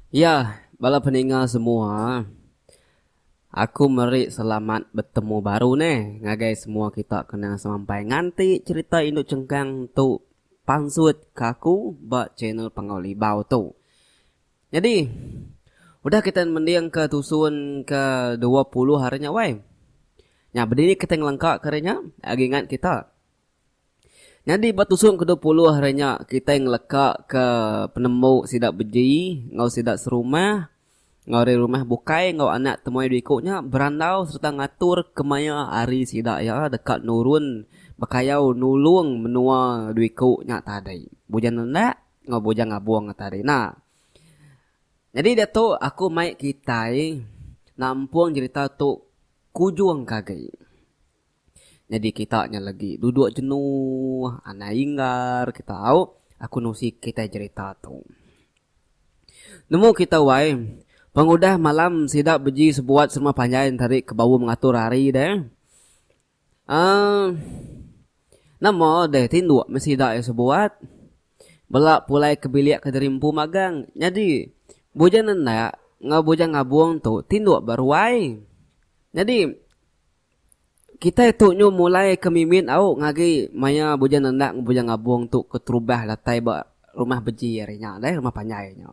Ya, bala peninga semua, aku meri selamat betemu baru neh ngagai semua kita kena semampai nganti cherita indu chengkang tu pansut ke aku ba channel Panggau Libau tu. Nyadi, udah kita mendingka tusun ke 20 hari nya wai. Nya bediri kita ngelengka ke hari nya, agi ingat kita. Nyadi ba tusung ke 20 hari nya kitai ngeleka ke penemu sida beji enggau sida serumah enggau ari rumah bukai enggau anak temuai dua iku nya berandau sereta ngatur kemaya hari sida iya deka nurun bekayau nulung menua dua iku nya tadi. Bujang Nendak enggau Bujang Ngabung tadi nah. Nyadi diatu aku mai kitai nampung jerita tu kujung ke agi. Nyadi kita nya legi duduk jenuh, anai inggar kita au, aku nusi kitai jerita tu. Nemu kita wai, pengudah malam sida beji sebuat serumah panjai entari ke baum ngatur hari deh. Aaa nama deh tinduk meh sida iya sebuat. Bela pulai ke bilik ke diri empu magang. Nyadi Bujang Nendak enggau Bujang Ngabung tu tinduk ba ruai. Nyadi Kitai tu nyu mulai ke mimit au ngagi maya Bujang Nendak enggau Bujang Ngabung tu keterubah datai ba rumah beji ari nya deh rumah panjai nya.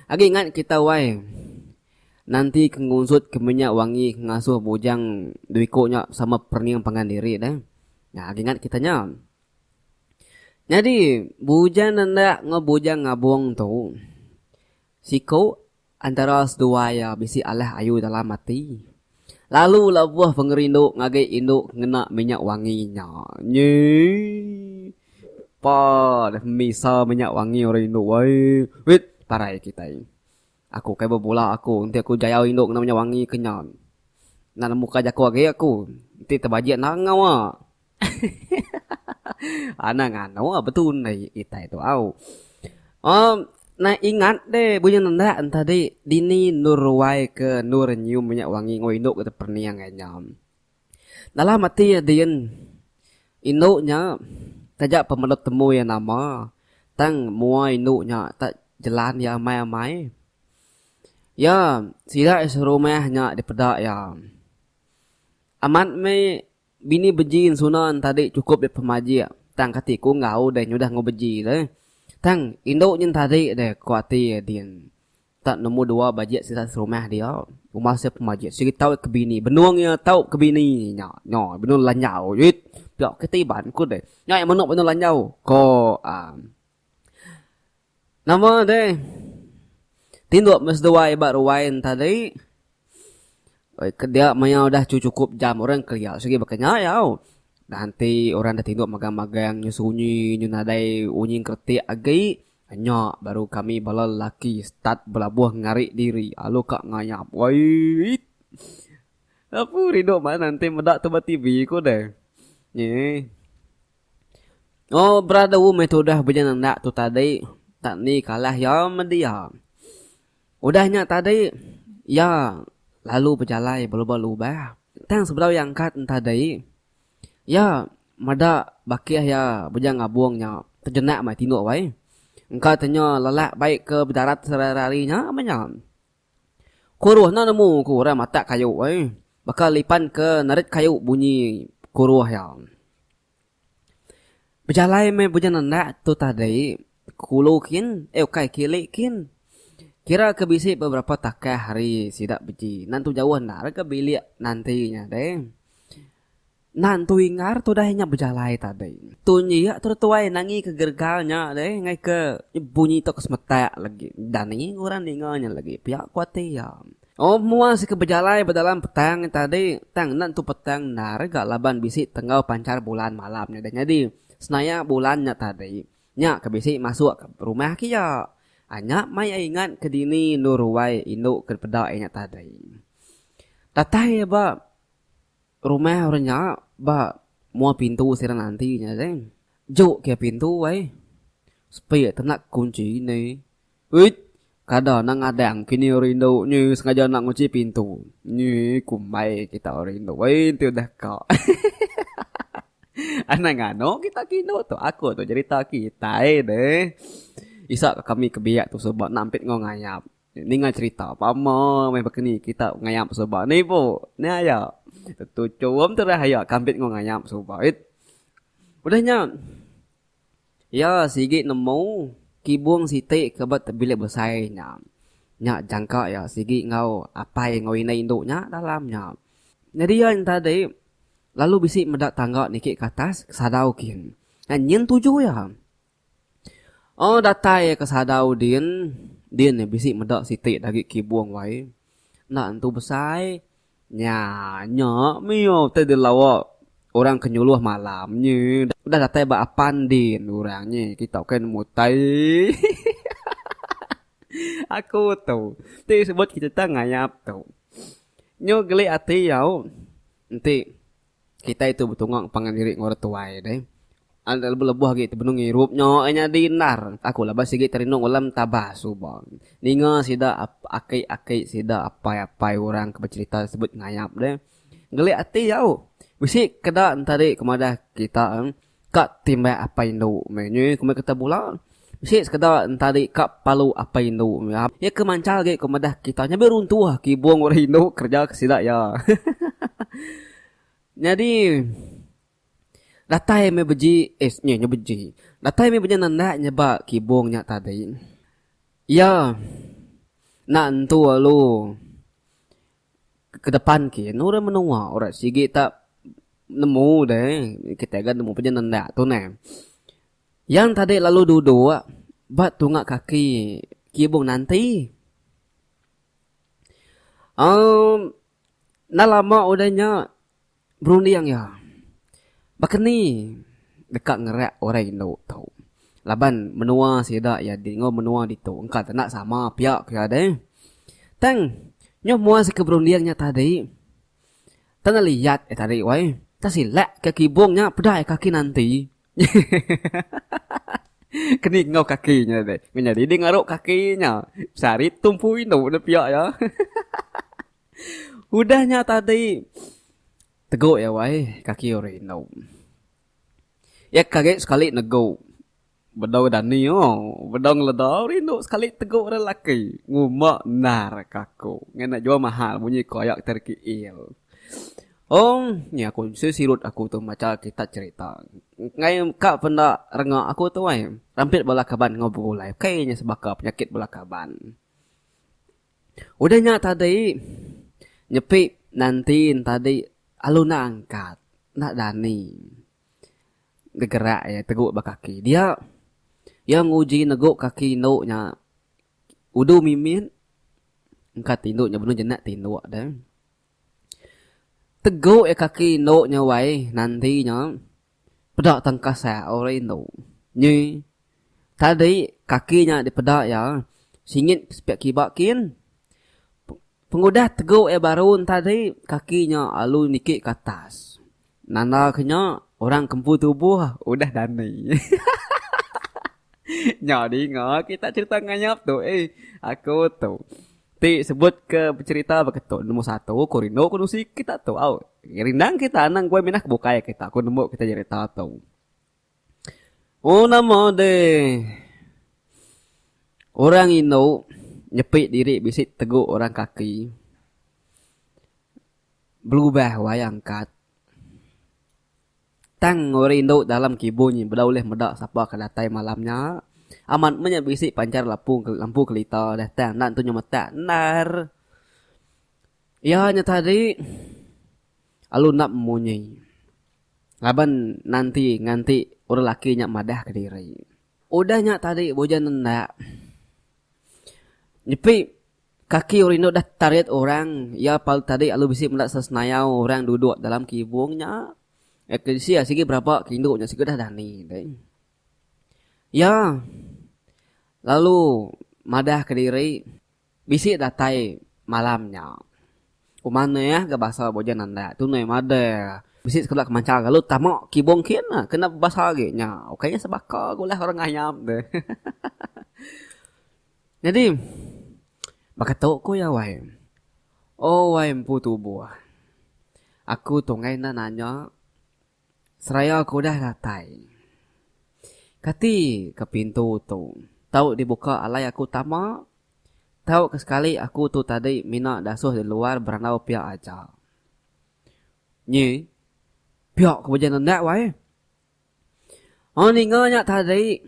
Agi ingat kita wai nanti ke ngunsut ke minyak wangi ke ngasuh bujang dua iku nya sama perening pangan diri deh. Nya agi ingat kita nya. Nyadi Bujang Nendak enggau Bujang Ngabung tu siku Antara seduai iya bisi alah ayu dalam ati, lalu lebuh pengerindu ngagai indu ke ngena minyak wangi nya. Nyii. Pa deh misa minyak wangi orang indu ai. Wit parai kitai. Aku kai bebula aku enti aku jayau indu ngena minyak wangi ke nya. Enda nemu ka jaku agi aku. Enti tebajik enda ngawa. Anang nganu betul ndai kitai tu au. Um nah ingat deh bunyi nendak tadi dini endur ruai ke endur nyium minyak wangi enggau indu ke teperening ai nya. Dalam ati iya din indu nya taja pemelu temu iya nama tang mua indu nya tak jelan iya amai-amai. Iya sida serumah nya dipeda iya. Amat meh Bini beji ensuna entadi chukup deh pemajik tang kati ku enggau deh nyudah enggau beji deh. Tang indu nyin tadi deh ku ati iya din. Tak nemu dua bajik sida serumah dia. Umbas iya pemajik sigi tau ke bini benung iya tau ke bini nya nya benung lanjau it pia kitai iban ku deh. Nya iya menu benung lanjau ko aaa. Nama deh. Tinduk meh seduai ba ruai ne tadi. Ke dia maya udah chukup jam orang kelia sigi baka nya yau. Dah enti orang dah tinduk magang-magang nyu sunyi nyu nadai unyi ngeretik agi nya baru kami bala lelaki start belabuh ngari diri lalu ka ngayap. Waiit. Apu rindu manah enti meda tu ba TV ku deh. Nyi. Oh beradu meh tudah bejana enda tu tadi tak ni kalah iya medi iya. Udah nya tadi iya lalu bejalai belubah-lubah tang sebedau iya angkat enti tadi iya meda bakih iya bejang ngabung nya tejenak meh tinduk wai. Engka te nya lelak baik ke bedarat sehari-hari nya meh nya. Kuruh enda nemu ku orang matak kayu ai baka lipan ke narit kayu bunyi kuruh iya. Bejalai meh bujang nendak tu tadi kulu kin eh ukai kili kin. Kira ke bisi beberapa takah ari sida beji nan tu jauh endar ga bilik nanti nya deh. Nan tu inggar tudah inya bejalai tadi. Tu nyiak tu tuai nangi ke geregal nya deh ngai ke bunyi tu ke semetak lagi dani orang ninga nya lagi pia ku ati iya. Oh mua sika bejalai ba dalam petang tadi tang enda entu petang endar ga laban bisi tenggau panchar bulan malam nya deh nyadi senaya bulan nya tadi nya ke bisi masuk ke rumah kiya. Nya mai iya ingat ke dini endur ruai indu ke peda iya nya tadi. Datai iya ba rumah orang nya ba mua pintu sida nanti nya deh. Juk ke pintu ai. Sepi tena kunchi ne. Uit! Kada enda ngadang kini rindu nyi sengaja enda ngunchi pintu. Nyi kumbai kita rindu ai enti udah ka. Anang nganu kita ke indu tu aku tu jerita kitai deh. Isa ka kami ke biak tu suba nampit enggau ngayap. Ninga cherita pama meh baka ni kita ngayap suba ni bu. Ni aya. Tetuchum terah aya kambit enggau ngayap suba. Udah nya iya sigi nemu kibung siti ke ba bilik besai nya. Nya jangka iya sigi enggau apai enggau indai indu nya dalam nya. Nyadi iya nya tadi lalu bisi meda tangga niki ke atas sadau kin. Nyin tuju iya. Oh datai ke sadau din, din ne bisi meda siti da agi kibung wai. Enda entu besai. Nya nya mih utai dilawa orang ke nyuluh malam nyi. Udah datai ba apan din orang nyi kita ukai nemu utai. Aku tu ti sebut kita ngayap tu. Nyu geli ati au enti. Kitai tu betunga pangan diri enggau orang tuai deh. Lebuh-lebuh agi ti benung ngirup nya ai nyadi endar. Aku laban sigi terindu ngulam tabah suba. Ninga sida aki-aki sida apai-apai orang ke becherita sebut ngayap deh. Gelik ati au. Bisi keda enti ke madah kita ka timbak apai indu meh nyi ku meh kita bula. Bisi sekeda enti ka palu apai indu meh. Iya ke manchal agi ku madah kita nya beruntuh kibung orang indu kereja ke sida iya. Nyadi datai meh beji eh nya nya beji. Datai meh beji nendak nyeba kibung nya tadi. Iya enda entu lalu ke depan kin orang menua orang sigi tak nemu deh kitai ga nemu pejin nendak tu neh. Yang tadi lalu duduk ba tunga kaki kibung nanti. Emm Enda lama udah nya berunding iya baka ni deka ngerak orang indu tu laban menua sida iya di enggau menua ditu engka te enda sama pia ku iya deh. Tang nyau mua sika berunding nya tadi tang liat iya tadi wai tang silak ka kibung nya peda iya kaki nanti. Keni enggau kaki nya deh. Nyadi deh ngaruk kaki nya. Sehari tumpu indu ne pia iya. Udah nya tadi tegu iya wai kaki orang indu. Iya ke agi sekali negu bedau dani oh bedau ngeleda orang indu sekali tegu orang laki. Nguma endar ka aku. Ngena jual mahal munyi ko aya terkiil. Ong, nya aku bisi sirut aku tu macha kitab cherita. Enggai ka penda renga aku tu ai. Rampit bala kaban enggau begulai. Ukai nya sebaka penyakit bala kaban. Udah nya tadi nyepi nanti ne tadi alu enda angkat, enda dani. Degerak iya tegu ba kaki. Dia iya nguji negu kaki indu nya udu mimit engka tindu nya benung jenak tinduk deh. Tegu iya kaki indu nya wai nanti nya peda tengkasak orang indu. Nyi tadi kaki nya dipeda iya singit sepiak kiba kin. Pengudah tegu iya baru ne tadi kaki nya lalu niki ke atas. Nanda ke nya orang ke empu tubuh udah dani. Nya dinga kita cerita ngayap tu eh aku tu. Ti sebut ke becerita baka tu nombor satu ku rindu ku nusi kita tu au. Rindang kita anang guai minah ke bukai kita ku nemu kita nyerita tu. Oh nama deh orang indu nyepi diri bisi tegu orang kaki belubah wai angkat. Tang orang indu dalam kibung nyi bela ulih meda sapa ke datai malam nya. Amat meh nya bisi panchar lapu lampu kelita deh tang enda nentu nyemetak endar. Iya nya tadi alu enda memunyi laban nanti nganti orang laki nya madah kediri. Udah nya tadi Bujang Nendak nyepi Kaki orang indu dah tarit orang, iya pal tadi alu bisi meda sesenayau orang duduk dalam kibung nya. Eklisia sigi beraba ke indu nya sigi udah dani deh. Iya lalu madah kediri bisi datai malam nya. Ku manah ga basa Bujang Nandak tu neh madah bisi sekeda ke manchal lalu tama kibung kin kena bebasa agi nya. Ukai nya sebaka ga ulah orang ngayap deh. Nyadi, baka tu ku iya wai. Oh wai empu tubuh. Aku tu enggai enda nanya seraya aku udah datai. Kati ke pintu tu. Tau dibuka alai aku tama. Tau ke sekali aku tu tadi mina dasuh di luar berandau pia aja. Nyi, pia ke bejai nendak wai. Oh ninga nya tadi.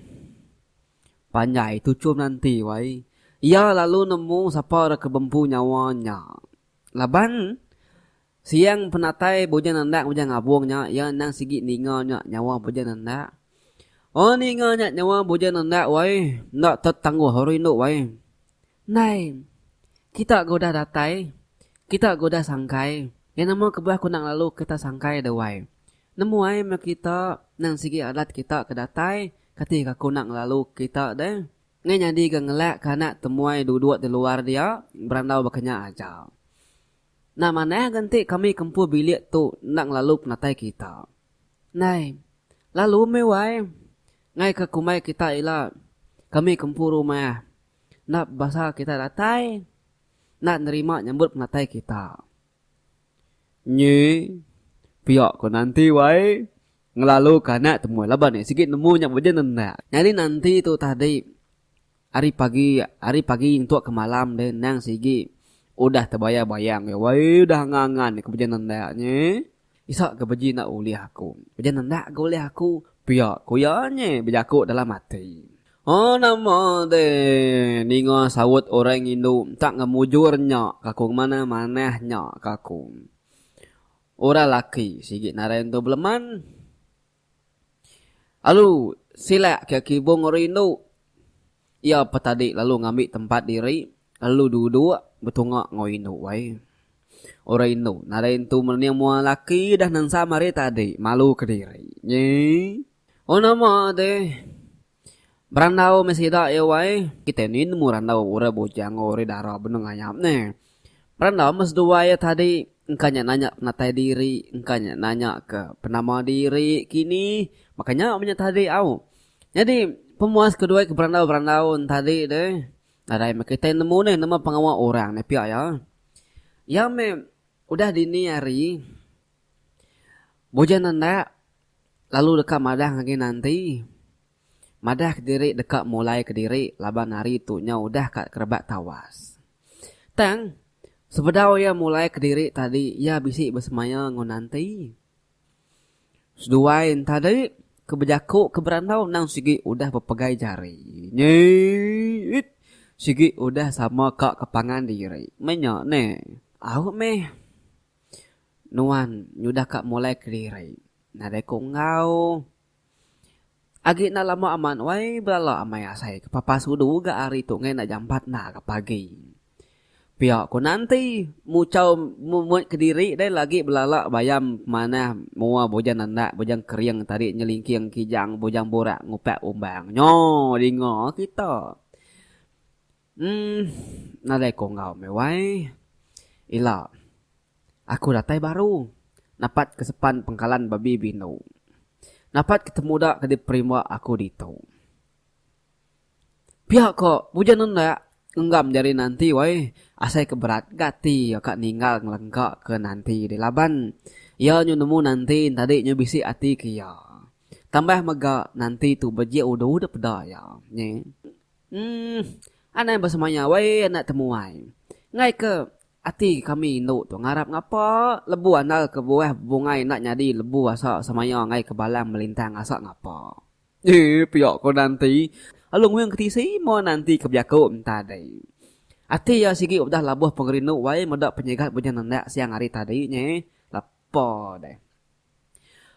Panjai tuchum nanti wai. Iya lalu nemu sapa orang ke bempu nyawa nya. Laban siang penatai Bujang Nendak Bujang Ngabung nya iya endang sigi ninga nya nyawa Bujang Nendak. Oh ninga nya nyawa Bujang Nendak wai enda tetangguh rindu wai. Ndai kita ga udah datai kita ga udah sangkai. Iya nama kebuah ku enda ngelalu kita sangkai deh wai. Nemu ai meh kita nang sigi adat kita ke datai kati ka aku enda ngelalu kita deh. Ngai nyadi ga ngelak ka anak temuai duduk di luar dia berandau baka nya aja. Enda manah ga enti kami ke empu bilik tu enda ngelalu penatai kita. Ndai lalu meh wai ngai ka kumbai kita ila kami ke empu rumah enda bebasa kita datai enda nerima nyambut penatai kita. Nyi, pia ko Nanti wai ngelalu ke anak temuai laban iya sigi nemu nya bejen nendak. Nyadi Nanti tu tadi ari pagi ari pagi nyentuk ke malam deh endang sigi udah tebayang bayang iya wai udah angan angan ke bejen nendak nyi. Isa ke beji enda ulih aku. Bejen nendak ga ulih aku pia ku iya nyi bejaku dalam ati. Oh nama deh ninga saut orang indu tak ngemujur nya ka aku ngemanah manah nya ka aku. Orang laki sigi nadai entu beleman. Lalu silak ke kibung orang indu iya petadi lalu ngambi tempat diri lalu duduk betunga enggau indu ai. Orang indu nadai entu merening mua laki dah nensam hari tadi malu kediri. Nyi. Oh nama deh. Berandau meh sida iya wai. Kitai ni nemu randau orang bujang enggau orang dara benung ngayap neh. Berandau meh seduai iya tadi engka nya nanya penatai diri, engka nya nanya ke penama diri kini. Baka nya meh nya tadi au. Nyadi pemuas keduai ke berandau-berandau ne tadi deh nadai meh kitai nemu neh nama pengawa orang neh pia iya. Iya meh udah dini hari bujang nendak lalu deka madah ngagai Nanti. Madah kediri deka mulai kediri laban hari tu nyau udah ka kerebak tawas. Tang, sebedau iya mulai kediri tadi iya bisi besemaya enggau Nanti. Seduai entadi ke bejaku ke berandau endang sigi udah bepegai jari. Nyiit sigi udah sama ka ke pangan diri. Meh nya neh. Au meh. Nuan nyudah ka mulai kediri. Nadai ku enggau. Agi enda lama amat wai belala amai asai ke papas udu ga ari tu ngai enda jampat enda ga pagi. Pia ko Nanti muchau mumut kediri deh lagi belala bayam pemanah mua bujang nendak bujang kering tadi nyelingking kijang bujang burak ngupak umbang. Nyo dinga kita. Emm nadai ko enggau meh wai. Ila aku datai baru napat ke sepan pengkalan babi bindu. Napat ke temuda ke diperimba aku ditu. Pia ko Bujang Nendak ngenggam jari Nanti wai asai ke berat ga ati iya ka ninggal ngelengka ke Nanti deh laban iya nyu nemu Nanti enti nyu bisi ati ke iya. Tambah mega Nanti tu bejik udu dep peda iya. Nyi. Emm anai besemaya wai anak temuai. Enggai ke ati kami indu tu ngarap ngapa lebu andal ke buah bungai enda nyadi lebu asa semaya enggai ke balang melintang asa ngapa. Eee pia ko Nanti lalu nguing ke tisi moh Nanti ke bejaku entadi. Ati iya sigi udah labuh pengerindu wai meda penyigat bujang nendak siang hari tadi nyi. Lapa deh.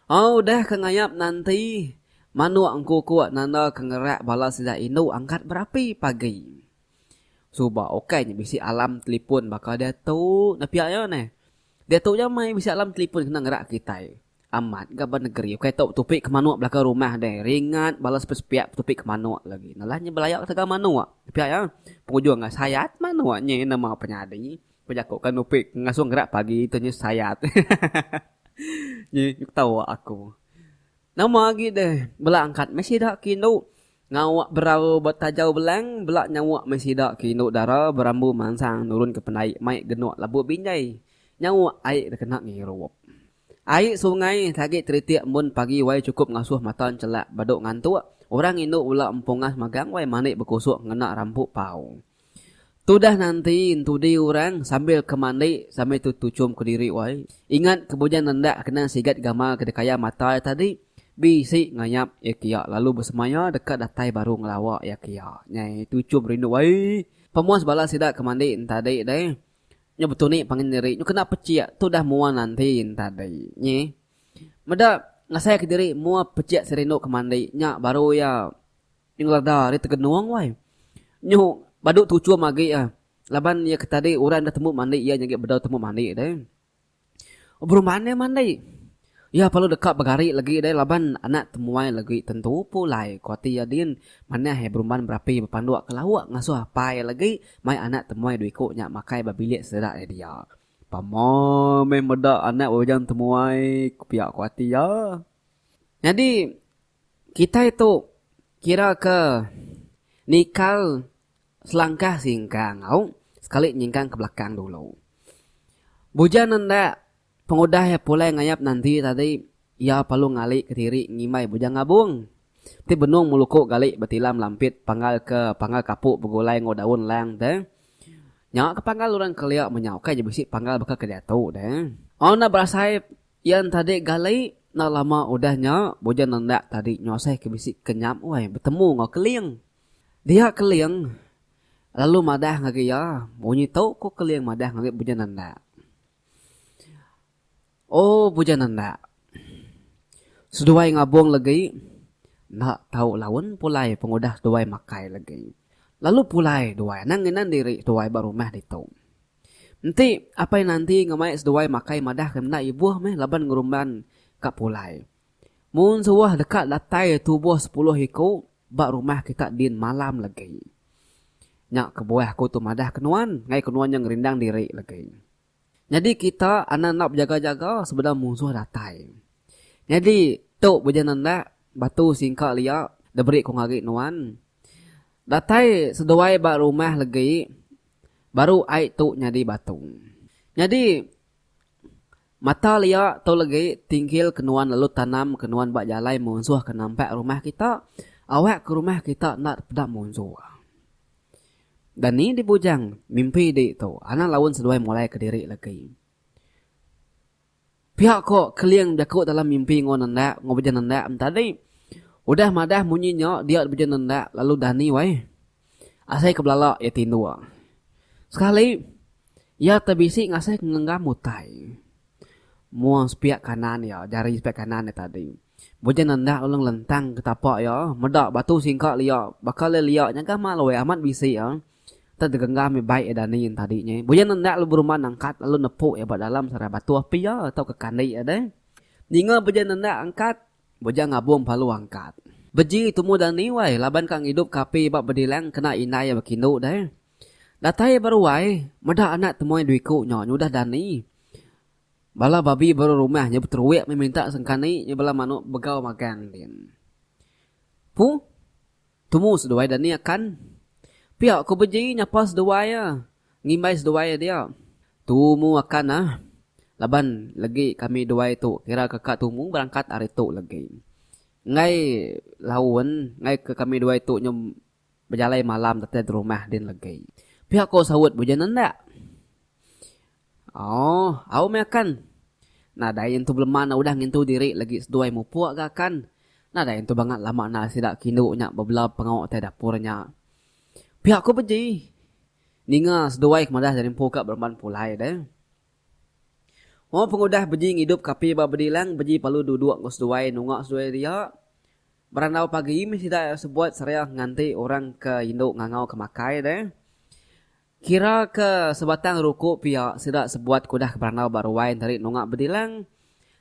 Au udah ke ngayap nanti, manuk engkukuk nanda ke ngerak bala sida indu angkat berapi pagi. Suba ukai nya bisi alam telipun baka diatu ne pia iya neh. Diatu ja mai bisi alam telipun kena ngerak kitai. Amat ga ba negeri ukai tau betupi ke manuk belakang rumah deh ringat bala sepiak-sepiak betupi ke manuk lagi. Nelah nya belaya ketegal manuk ne pia iya. Pengujung ga sayat manuk nyi nama penyadi. Bejaku ka nupi ngasuh ngerak pagi tu nya sayat. Nyi ketawa aku. Nama agi deh bela angkat meh sida ke indu ngawa berau ba tajau belang bela nyawa meh sida ke indu dara berambu mansang nurun ke pendai mai genuk labu binjai nyawa ai dikena ngirup. Ai sungai agi teritik embun pagi wai chukup ngasuh mata enchelak badu ngantuk, orang indu bela empungas magang wai mandi bekusuk ngena rampu pau. Tudah nanti entudi orang sambil ke mandi sambil tu tuchum kediri wai. Ingat ke bujang nendak kena sigat gamal ke dikaya mata iya tadi bisi ngayap iya kia lalu besemaya deka datai baru ngelawa iya kia. Nyai tuchum rindu wai. Pemuas bala sida ke mandi entadi deh. Nyu betuni pangan diri nyu kena pechik tudah mua nanti entadi. Nyi. Meda ngasai kediri mua pechik serindu ke mandi nya baru iya. Ngeleda ari tegenung wai. Nyu badu tuchum agi iya. Laban iya ke tadi orang enda temu mandi iya nyagi bedau temu mandi deh. Berumban iya mandi. Iya perlu deka begari legi deh laban anak temuai legi tentu pulai ku ati iya din manah iya berumban berapi bepanduk ke lauk ngasuh apai iya legi mai anak temuai dua iku nya makai ba bilik sida iya dia. Pama meh meda anak bujang temuai ku pia ku ati iya. Nyadi Kitai tu kira ke nikal selangkah singkang au sekali nyingkang ke belakang dulu. Bujang enda pengudah iya pulai ngayap nanti tadi iya perlu ngali kediri ngimbai Bujang Ngabung ti benung meluku gali betilam lampit panggal ke panggal kapu begulai enggau daun lang te. Nya ke panggal orang kelia menya ukai nya bisi panggal baka ke diatu te. Enda berasai Iya entadi gali enda lama udah nya Bujang Nendak tadi nyuasai ke bisi kenyap wai betemu enggau Keling. Dia Keling lalu madah ngagai iya munyi tu ku Keling madah ngagai Bujang Nendak. Oh Bujang Nendak. Seduai ngabung legi enda tau laun pulai pengudah seduai makai legi. Lalu pulai duai anang nginan diri seduai ba rumah ditu. Enti apai Nanti ngemai seduai makai madah ke enda ibuh meh laban ngerumban ka pulai. Mun suah deka datai tubuh sepuluh iku ba rumah kita din malam legi. Nya kebuah aku tu madah ke nuan ngai ke nuan nya ngerindang diri legi. Nyadi kita anang enda bejaga-jaga sebedau munsuh datai. Nyadi tu bejan enda batu singka lia diberi ku ngagi nuan. Datai seduai ba rumah legi Baru ai tu nyadi batu. Nyadi, mata lia tu legi tingkil ke nuan lalu tanam ke nuan ba jalai munsuh ke nampak rumah kita, awak ke rumah kita enda peda munsuh. Dani dibujang mimpi di tu, anang laun seduai mulai kediri legi. Pia ko Keling bejaku dalam mimpi enggau nendak enggau Bujang Nendak entadi. Udah madah munyi nya dia Bujang Nendak lalu dani wai. Asai ke belala iya tinduk. Sekali iya te bisi ngasai ke ngenggam utai. Mua sepiak kanan iya, jari sepiak kanan iya tadi. Bujang Nendak lalu ngelentang ke tapa iya meda batu singka lia baka le lia nya gamal wai amat bisi iya. Tang tegenggam meh bai iya dani entadi nya. Buyan nendak lalu berumban angkat lalu nepu iya ba dalam serai batu api iya tauka kandi iya deh. Ninga Bujan nendak angkat, Bujan ngabung palu angkat. Beji tumu dani wai laban ka ngidup ka api ba bedilang kena indai iya bekindu deh. Datai ba ruai, meda anak temuai dua iku nya nyudah dani. Bala babi baru rumah nya beteruik meh minta sengkani nya bala manuk begau magang din. Pu. Tumu seduai dani akan. Pia ku Beji nyapa seduai iya. Ngimbai seduai iya dia. Tumu akan ah. Laban legi kami duai tu kira ke ka tumu berangkat ari tu legi. Enggai laun enggai ke kami duai tu nyau bejalai malam datai derumah din legi. Pia ku saut Beji nendak. Oh, au meh akan. Nadai nyentu beleman udah ngintu diri legi seduai mupuk ga akan. Nadai nyentu bangat lama enda sida kindu nya bebela pengawa utai dapur nya. Pia ku Beji. Ninga seduai ke madah diri empu ka beremban pulai deh. Oh pengudah Beji ngidup ke api ba bedilang Beji perlu duduk enggau seduai nunga seduai dia. Berandau pagi meh sida sebuat seraya nganti orang ke indu ngangau ke makai deh. Kira ke sebatang ruku pia sida sebuat ke udah berandau ba ruai entari nunga bedilang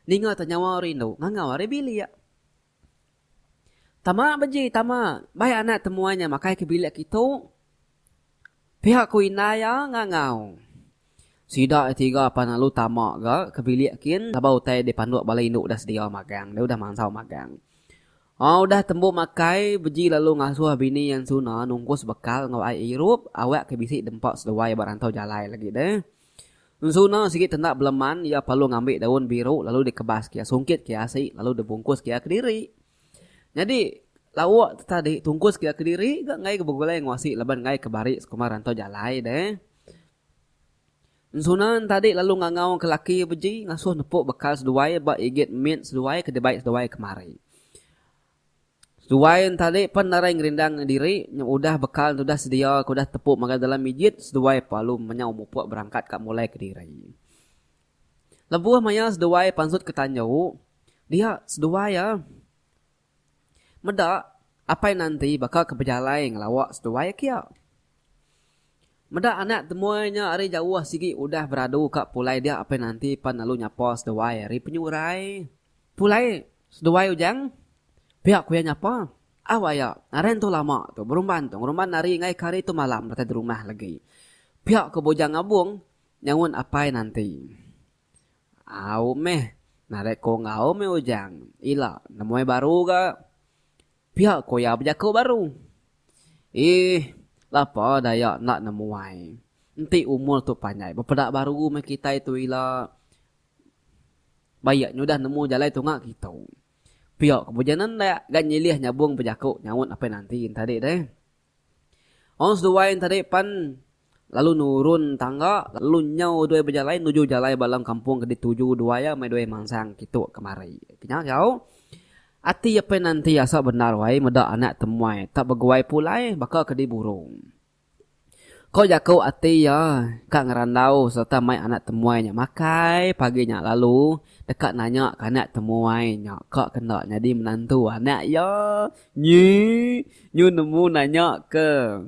ninga te nyawa rindu ngangau ari bilik. Tama beji tama bai anak temuai nya makai ke bilik kitu. Pia ku indai iya ngangau. Sida tiga pan lalu tama ga ke bilik kin laban utai dipanduk bala indu udah sedia magang deh udah mansau magang. Aa udah tembu makai, Beji lalu ngasuh bini iya Ensuna nungkus bekal enggau ai irup awak ke bisi dempa seduai ba rantau jalai lagi deh. Ensuna sigi tenda beleman iya perlu ngambi daun biru lalu dikebas ke iya sungkit ke iya asi lalu dibungkus ke iya kediri. Nyadi lauk tu tadi tungkus ke iya kediri ga enggai ke begulai enggau asi laban enggai ke bari sekumar rantau jalai deh. Ensuna tadi lalu ngangau ke laki beji ngasuh nepuk bekal seduai ba igit mit seduai ke dibai seduai kemari. Seduai entali pen narai ngerindang diri nya udah bekal enti udah sedia ke udah tepu magang dalam mijit seduai palu menyau mupuk berangkat ka mulai kediri. Lebuh maya seduai pansut ke tanju dia seduai iya meda apai Nanti baka ke bejalai ngelawa seduai kia. Meda anak temuai nya ari jauh sigi udah beradu ka pulai dia apai Nanti pan lalu nyapa seduai ari penyurai. Pulai seduai ujang pia ku iya nyapa. Au aya, nadai entu lama tu berumban tu ngerumban hari enggai ke hari tu malam datai derumah legi. Pia ku Bujang Ngabung nyaut apai Nanti. Au meh, nadai ko enggau meh ujang, ila nemuai baru ga. Pia ku iya bejaku baru. Ih, lapa daya enda nemuai. Enti umur tu panjai bepeda baru meh kitai tu ila. Bayak nyudah nemu jalai tunga kitu. Pia ku Bujang Nendak ga nyilih nyabung bejaku nyaut apai Nanti tadi deh. Ong seduai enti tadi pan lalu nurun tangga lalu nyau duai bejalai nuju jalai ba dalam kampung ke dituju duai iya meh duai mansang kitu kemari. Nya kau ati apai nanti asa bendar wai meda anak temuai tak beguai pulai baka ke diburung. Ko jaku ati iya ka ngerandau sereta mai anak temuai nya makai pagi nya lalu deka nanya ke anak temuai nya ka ke enda nyadi menantu anak iya. Nyi nyu nemu nanya ke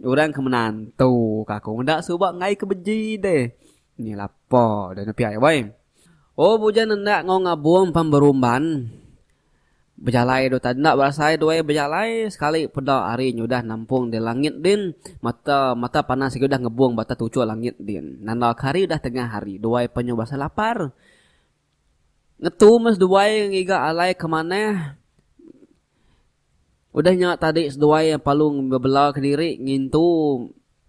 orang ke menantu ka aku meda suba enggai ke beji deh. Nyi lapa deh nepi ai weh. Oh bujang nendak enggau ngabung pan berumban. Bejalai dua tadi enda berasai duai bejalai sekali peda hari nyudah nampung di langit din mata mata panas agi udah ngebung ba atas tuchuk langit din. Nanda ke hari udah tengah hari duai pan nyau berasai lapar. Ngetu meh seduai ngiga alai ke manah. Udah nya tadi seduai perlu bebela kediri ngintu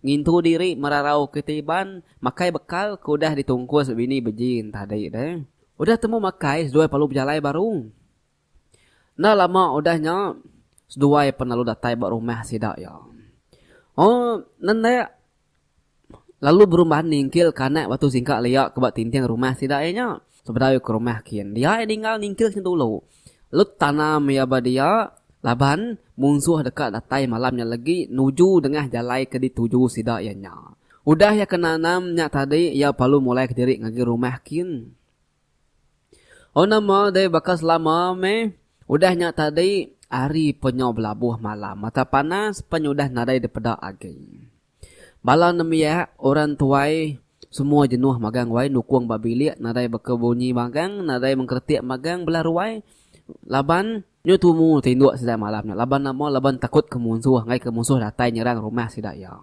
ngintu diri merarau ke ti iban makai bekal ke udah ditungkus bini beji tadi deh. Udah temu makai seduai perlu bejalai baru. Enda lama udah nya, seduai pan lalu datai ba rumah sida iya. Oh, nenda lalu berumban ningkil ke anak batu singka lia ke ba tinting rumah sida iya nya. Sebedau iya ke rumah kin, dia iya ninggal ningkil nya dulu. Lalu tanam iya ba dia laban munsuh deka datai malam nya legi nuju dengah jalai ke dituju sida iya nya. Udah iya ke nanam nya tadi, iya perlu mulai kediri ngagai rumah kin. Oh nama deh baka selama meh. Udah nya tadi hari penyau belabuh malam mata panas pen udah nadai dipeda agi. Bala nembiak, orang tuai semua jenuh magang wai nukung ba bilik nadai baka bunyi magang nadai mengkeretik magang bela ruai laban nyu tumu tinduk sida malam nya laban nama laban takut ke munsuh enggai ke munsuh datai nyerang rumah sida iya.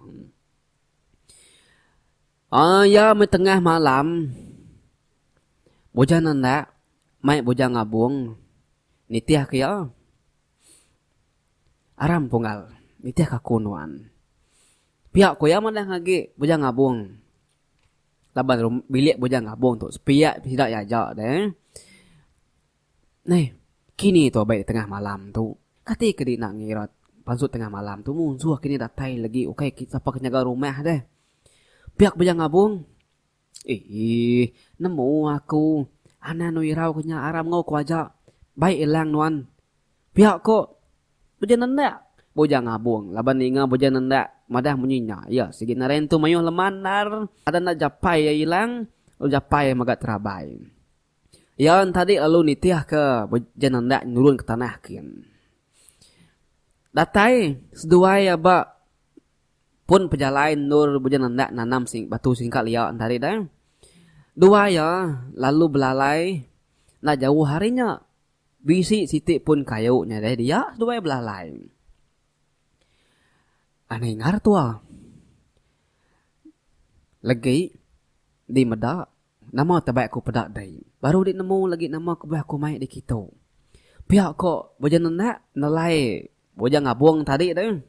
Aaa iya meh tengah malam Bujang Nendak mai Bujang Ngabung nitih ke iya. Aram punggal nitih ke aku nuan. Pia ku iya madah agi Bujang Ngabung laban bilik Bujang Ngabung tu sepiak sida iya aja deh. Neh, kini tu abai tengah malam tu. Kati ke dina ngira pansut tengah malam tu munsuh kini datai legi ukai sapa ke nyaga rumah deh. Pia ku Bujang Ngabung. Eii, nemu aku. Anang nu irau ke nya aram enggau ku aja. Baik ilang nuan. Pia ko Bujang Nendak. Bujang Ngabung laban ninga Bujang Nendak madah munyi nya. Iya sigi nadai entu mayuh leman endar. Ada enda japai iya ilang lalu japai iya mega terabai. Iya entadi lalu nitihka Bujang Nendak nurun ke tanah kin. Datai seduai iya ba pun pejalai endur Bujang Nendak nanam batu singka lia entadi deh. Dua iya lalu belalai enda jauh ari nya. Bisi siti pun kayu nya deh dia seduai belalai. Anang ingar tua. Legi di meda. Nama tebai aku peda dei. Baru dek nemu lagi nama kebuah aku mai dek kitu. Pia ko Bujang Nendak nelai Bujang Ngabung tadi tu.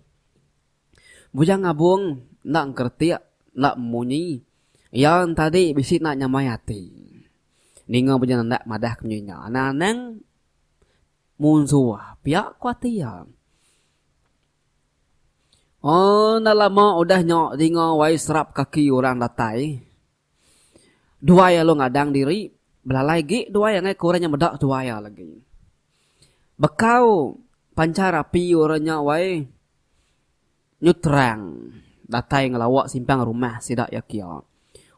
Bujang Ngabung enda engkeretik enda memunyi. Iya entadi bisi enda nyamai ati. Ninga Bujang Nendak madah ke munyi nya. Anang-anang munsuh pia ku ati iya. Oh enda lama udah nya dinga wai serap kaki orang datai. Duai lalu ngadang diri belalai agi duai angai ke orang nya meda duai iya lagi. Bekau panchar api orang nya wai nyu terang datai ngelawa simpang rumah sida iya kia.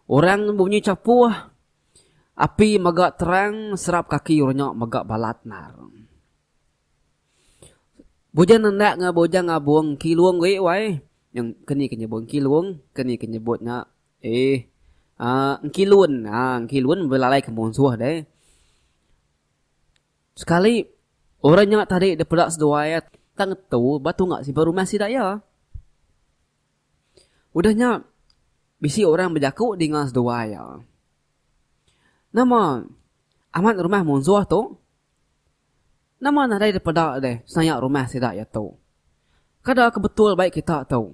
Orang bunyi chapuh api mega terang serap kaki orang nya mega balat nar. Bujang nendak enggau bujang ngabung kilung agi wai. Nyeng keni ke nyebut kilung, keni ke nyebut nya eh aaa engkilun aaa engkilun belalai ke munsuh deh. Sekali orang nya tadi dipeda seduai iya tang ngetu ba tunga simpan rumah sida iya. Udah nya bisi orang bejaku dinga seduai iya. Nama amat rumah munsuh tu? Nama nadai dipeda deh senaya rumah sida iya tu. Kada ke betul bai kita tu.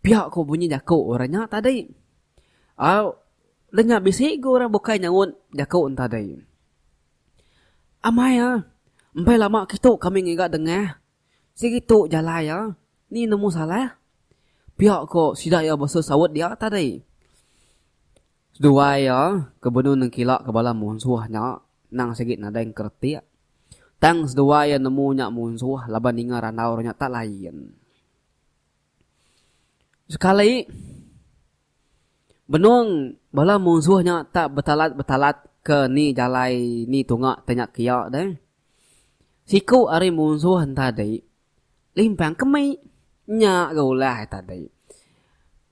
Pia ku bunyi jaku orang nya tadi. Au udah nya bisi ga orang bukai nyaut jaku ne tadi. Amai ah empai lama kitu kami ngiga dengah sigi tu jalai iya ni nemu salah. Pia ku sida iya besu saut dia tadi. Seduai iya ke benung nengkila ke bala munsuh nya endang sigi nadai engkeretik. Tang seduai iya nemu nya munsuh laban ninga randau orang nya tak lain. Sekali, benung bala munsuh nya tak betalat-betalat ke ni jalai ni tunga te nya kiya deh. Siku ari munsuh entadi Limpang kemi. Nya ga ulah iya tadi.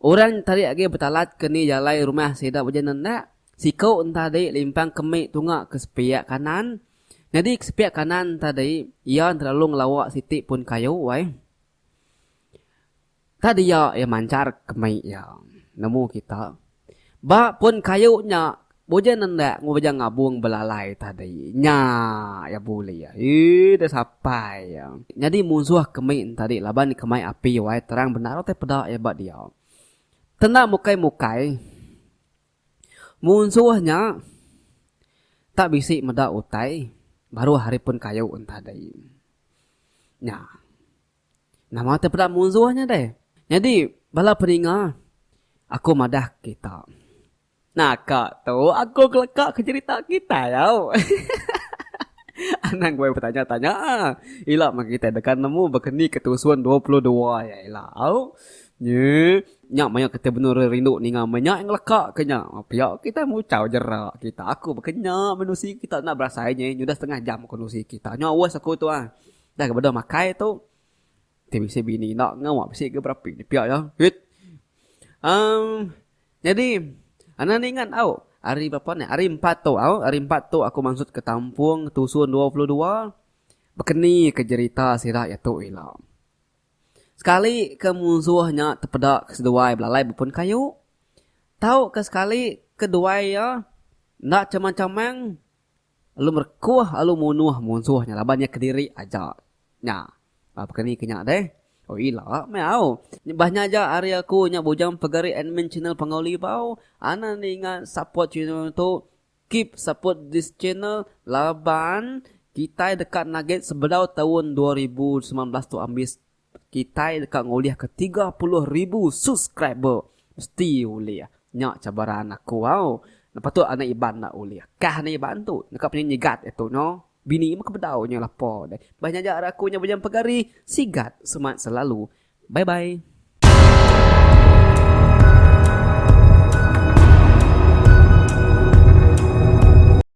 Orang tadi agi betalat ke ni jalai rumah sida beja nendak. Siku entadi limpang kemi tunga ke sepiak kanan. Nyadi ke sepiak kanan tadi iya terlalu ngelawa siti pun kayu ai. Tak dia iya manchar kemi iya. Nemu kita. Ba pun kayu nya bujang nendak enggau bujang ngabung belalai tadi. Nya iya bulih. Ii deh sapai iya. Nyadi munsuh kemi ne tadi laban kemai api wai terang bendar utai peda iya ba dia. Tenda mukai-mukai munsuh nya tak bisi meda utai baruh ari pun kayu ne tadi. Nya. Nama ti peda munsuh nya deh. Nyadi bala peninga aku madah kita. Naka tu aku keleka ke jerita kitai au. Anang guai betanya tanya ila meh kitai deka nemu baka ni ke tusun 22 iya ila au. Nyi nya maya kitai benung rindu ninga meh nya ngeleka ke nya. Pia kitai muchau jera kita aku baka nya menusi kita enda berasai nyi nyudah setengah jam aku nusi kita. Nya aus aku tu ah. Dah ke beda makai tu ti bisi bini enda ngawa bisi ke berapi ne pia iya. Hit. Um nyadi anang ningat au hari berapa ne hari empat tu au hari empat tu aku mansut ke tampung tusun 22 bekeni ke jerita sida iya tu ila. Sekali ke munsuh nya tepeda ke seduai belalai bepun kayu tau ke sekali ke duai iya enda chamang-chamang Lalu merekuh lalu munuh munsuh nya laban iya kediri aja. Nya. Baka ni ke nya deh. Oh ila meh au. Bah nya aja ari aku nya Bujang Pegari admin channel Panggau Libau. Anang ninga support channel tu. Keep support this channel laban kitai deka nagit sebedau taun 2019 tu ambis Kitai deka ngulihka 30,000 subscriber. Mesti ulih. Nya cabaran aku au. Patut anak Iban enda ulih. Kah anak Iban tu neka penyanyi nyigat diatu no. Bini meh ke bedau nya lapa deh. Bah nya aja ari aku nya Bujang Pegari sigat semat selalu. Bye bye.